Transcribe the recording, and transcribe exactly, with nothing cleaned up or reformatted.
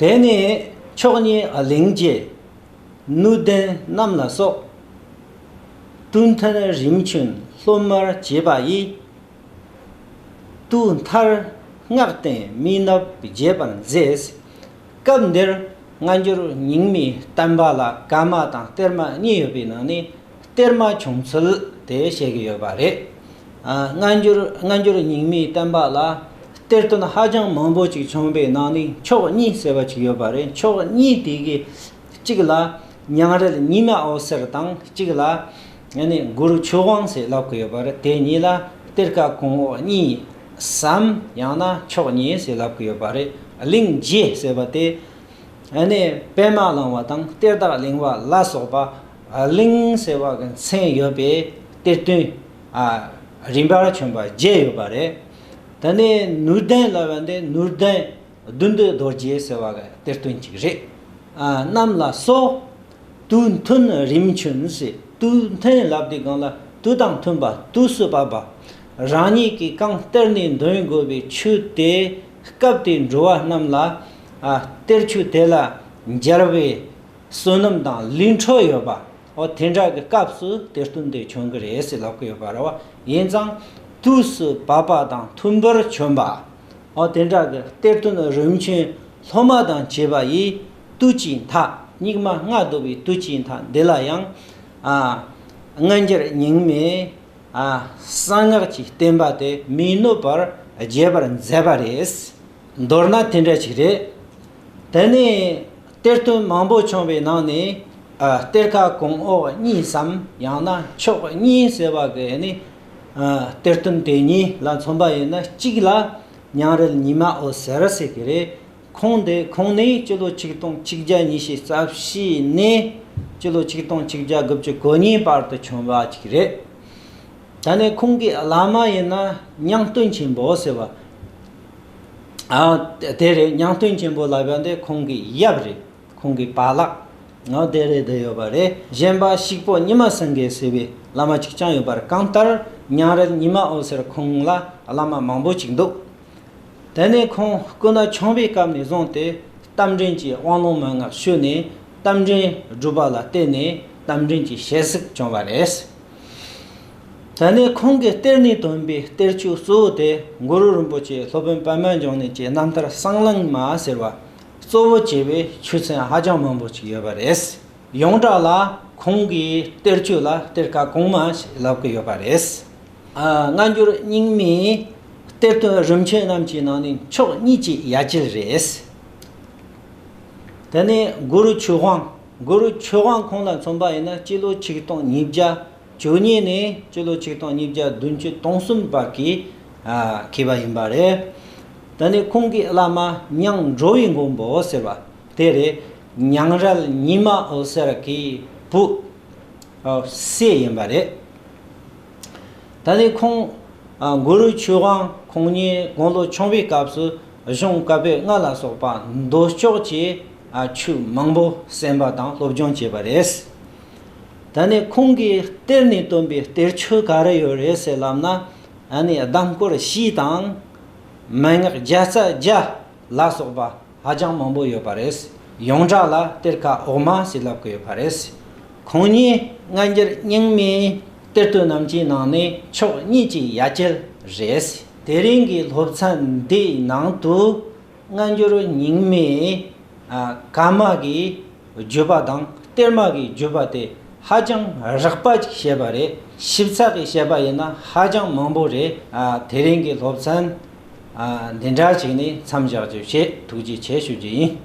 དེ་ནས་མཆོག་བརྙེས་གླིང་རྗེ་ནུས་ལྡན་རྣམས་ལ་སོགས། དུས་མཐུན་རིམ་བྱོན་སློབ་མར་བྱས་པ་ཡིས། དུས་མཐར་སྔགས་བསྟན་མི་ནུབ་རྒྱས་པར་མཛད། སྐབས་འདིར་སྔ་འགྱུར་རྙིང་མའི་བསྟན་པ་ལ་བཀའ་མ་དང་གཏེར་མ་གཉིས་ཡོད་པའི་ནང་ནས་གཏེར་མ་བྱུང་ཚུལ་དེ་བཤད་ཀྱི་ཡོད་པ་རེད། ཨ། སྔ་འགྱུར་སྔ་འགྱུར་རྙིང་མའི་བསྟན་པ་ལ་གཏེར་སྟོན་ཧ་ཅང་མང་པོ་ཅིག་བྱུང་བའི་ནང་ནས་མཆོག་གཉིས་ཟེར་བ་ཅིག་ཡོད་པ་རེད། མཆོག་གཉིས་དེ་གི་གཅིག་ལ་ཉང་རལ་ཉི་མ་འོད་ཟེར་དང་། གཅིག་ལ་ཨ་ནི་གུ་རུ་ཆོས་དབང་ཟེར་ལབ་ཀྱི་ཡོད་པ་རེད། དེ་གཉིས་ལ་གཏེར་ཁ་གོང་འོག་གཉིས་སམ། ཡང་ན་མཆོག་གཉིས་ཟེར་ལབ་ཀྱི་ཡོད་པ་རེད། གླིང་རྗེ་ཟེར་བ་དེ་ཨ་ནི་པདྨ་གླིང་བ་དང་གཏེར་བདག་གླིང་བ་ལ་སོགས་པ་གླིང་ཟེར་བ་གི་མཚན་ཡོད་པའི་གཏེར་སྟོན། ཨ། རིམ་པར་བྱོན་པ་བརྒྱད་ཡོད་པ་རེད། དེ་ནས་ནུས་ལྡན་ལབ་པ་འདི་ནུས་ལྡན་བདུད་འདུལ་རྡོ་རྗེ་ཟེར་བ་གི་གཏེར་སྟོན་ཅིག་རེད། ཨ། རྣམས་ལ་སོགས། དུས་མཐུན་རིམ་བྱོན་ཟེར། དུས་མཐུན་ལབ་དུས་སྒང་ལ་དུས་དང་མཐུན་པ། དུས་སུ་བབ་པ། རང་ཉིད་ཀྱིས་གང་གཏེར་ནས་འདོན་དགོས་པའི་ཆོས་དེ་སྐབས་དེའི་འགྲོ་བ་རྣམས་ལ། ཨ། གཏེར་ཆོས་དེ་ལ་སྦྱར་བའི་བསོད་ནམས་དང་ལུས་འཕྲོད་ཡོད་པ། འོ། དེ་འདྲ་གི་སྐབས་སུ་གཏེར་སྟོན་དེ་བྱོན་གི་རེད་ཟེར་ལབ་ཀྱི་ཡོད་པ་རེད་བ། ཡིན་ཙང་དུས་སུ་བབ་པ་དང་མཐུན་པར་བྱོན་པ། འོ། དེ་འདྲ་གི་གཏེར་སྟོན་རིམ་བྱོན་སློབ་མ་དང་བཅས་པ་ཡིས་དུས་ཀྱི་མཐའ། སྙིགས་མ་ལྔ་བདོ་བའི་དུས་ཀྱི་མཐའ་འདི་ལ་ཡང་། ཨ། སྔ་འགྱུར་རྙིང་མའི། ཨ། གསང་སྔགས་ཀྱི་བསྟན་པ་དེ་མི་ནུབ་པར་རྒྱས་པར་མཛད་པ་རེད། མདོར་ན་དེ་འདྲ་ཅིག་རེད། དེ་ནས་གཏེར་སྟོན་མང་པོ་བྱུང་བའི་ནང་ནས། ཨ། གཏེར་ཁ་གོང་འོག་གཉིས་སམ། ཡང་ན་མཆོག་གཉིས་ཟེར་བ་གི་ནི། ཨ། གཏེར་སྟོན་དེ་གཉིས་ལ་མཚོན་པ་ཡིན་ན། གཅིག་ལ་ཉང་རལ་ཉི་མ་འོད་ཟེར་ཟེར་གི་རེད། ཁོང་དེ་ཁོང་ནི་སྤྱི་ལོ་ཆིག་སྟོང་གཅིག་བརྒྱ་ཉི་ཤུ་རྩ་བཞི་ནས་སྤྱི་ལོ་ཆིག་སྟོང་གཅིག་བརྒྱ་དགུ་བཅུ་གོ་གཉིས་བར་དུ་བྱུང་བ་ཅིག་རེད། ད་ནི་ཁོང་གི་བླ་མ་ཡིན་ན་ཉང་སྟོན་ཆེན་པོ་ཟེར་བ། ཨ། དེ་རེད། ཉང་སྟོན་ཆེན་པོ་ལབ་ཡ་འདི་ཁོང་གི་ཡབ་རེད། ཁོང་གི་པཱ་ལགས། ང་དེ་རེད། དེ་ཡོད་པ་རེད། གཞན་པ་ཤིག་པོ་ཉི་མ་སེང་གེ་ཟེར་བའི་བླ་མ་གཅིག་ཀྱང་ཡོད་པ་རེད། གང་ལྟར་ཉང་རལ་ཉི་མ་འོད་ཟེར་ཁོང་ལ་བླ་མ་མང་པོ་ཅིག་འདུག་དེ་ནས་ཁོང་སྐུ་ན་ཆུང་བའི་སྐབས་ནས་བཟུང་སྟེ་རྟ་མགྲིན་གྱི་དབང་ལུང་མན་ངག་ཞུས་ནས། རྟ་མགྲིན་སྒྲུབ་པ་ལ་བརྟེན་ནས་རྟ་མགྲིན་གྱི་ཞལ་གཟིགས་བྱུང་བ་རེད། ད་ནི་ཁོང་གིས་གཏེར་ནས་བཏོན་པའི་གཏེར་ཆོས་གཙོ་བོ་དེ་གུ་རུ་རིན་པོ་ཆེ་སློབ་དཔོན་པདྨ་འབྱུང་གནས་ཀྱི་རྣམ་ཐར་གསང་གླེང་མ་ཟེར་བ་གཙོ་བོ་བྱས་པའི་ཆོས་ཚན་ཧ་ཅང་མང་པོ་ཅིག་ཡོད་པ་རེད། ཡོངས་གྲགས་ལ་ཁོང་གི་གཏེར་ཆོས་ལ་གཏེར་ཁ་གོང་མ་ཞེས་ལབ་ཀྱི་ཡོད་པ་རེད། ཨ། སྔ་འགྱུར་རྙིང་མའི་གཏེར་སྟོན་རིམ་བྱོན་རྣམས་ཀྱི་ནང་ནས་མཆོག་གཉིས་ཀྱི་ཡ་གྱལ་རེད། དེ་ནས་གུ་རུ་ཆོས་དབང་། གུ་རུ་ཆོས་དབང་ཁོང་ལ་མཚོན་པ་ཡིན་ན་སྤྱི་ལོ་ཆིག་སྟོང་ཉིས་བརྒྱ་བཅུ་གཉིས་ནས་སྤྱི་ལོ་ཆིག་སྟོང་ཉིས་བརྒྱ་བདུན་ཅུ་དོན་གསུམ་བར་གྱི། ཨ། མཁས་པ་ཡིན་པ་རེད། ད་ནི་ཁོང་གི་བླ་མ་ཉང་འགྲོ་བའི་མགོན་པོ་ཟེར་བ་དེ་རེད། ཉང་རལ་ཉི་མ་འོད་ཟེར་གྱི་བུ། ཨ། སྲས་ཡིན་པ་རེད། ད་ནི་ཁོང་། ཨ། གུ་རུ་ཆོས་དབང་ཁོང་ཉིད་དགུང་ལོ་ཆུང་བའི་སྐབས་སུ་གཞུང་བཀའ་པོད་ལྔ་ལ་སོགས་པ་མདོ་ཕྱོགས་ཀྱི། ཨ། ཆོས་མང་པོ་གསན་པ་དང་སློབ་སྦྱོང་བྱས་པ་རེད། ད་ནི་ཁོང་གིས་གཏེར་ནས་བཏོན་པའི་གཏེར་ཆོས་ག་རེ་ཡོད་རེད་ཟེར་ལབ་ན། ཨ་ནི་གདམས་སྐོར་བཞི་དང་། མན་ངག་བརྒྱ་རྩ་བརྒྱ་ལ་སོགས་པ་ཧ་ཅང་མང་པོ་ཡོད་པ་རེད། ཡོངས་གྲགས་ལ་གཏེར་ཁ་འོག་མ་ཞེས་ལབ་ཀྱི་ཡོད་པ་རེད། ཁོང་ཉིད་སྔ་འགྱུར་རྙིང་མའི་གཏེར་སྟོན་རྣམས་ཀྱི་ནང་ནས་མཆོག་གཉིས་ཀྱི་ཡ་གྱལ་རེད། དེ་རིང་གི་སློབ་ཚན་འདིའི་ནང་དུ་སྔ་འགྱུར་རྙིང་མའི། ཨ། བཀའ་མ་གི་བརྗོད་པ་དང་གཏེར་མ་གི་བརྗོད་པ་དེ་ཧ་ཅང་རགས་པ་ཅིག་བཤད་པ་རེད། ཞིབ་ཚགས་ཀྱིས་བཤད་པ་ཡིན་ན་ཧ་ཅང་མང་པོ་རེད། ཨ། དེ་རིང་གི་སློབ་ཚན། ཨ། འདི་འདྲ་ཅིག་ནས་མཚམས་བཞག་རྒྱུ་བྱེད། ཐུགས་རྗེ་ཆེ་ཞུ་རྒྱུ་ཡིན།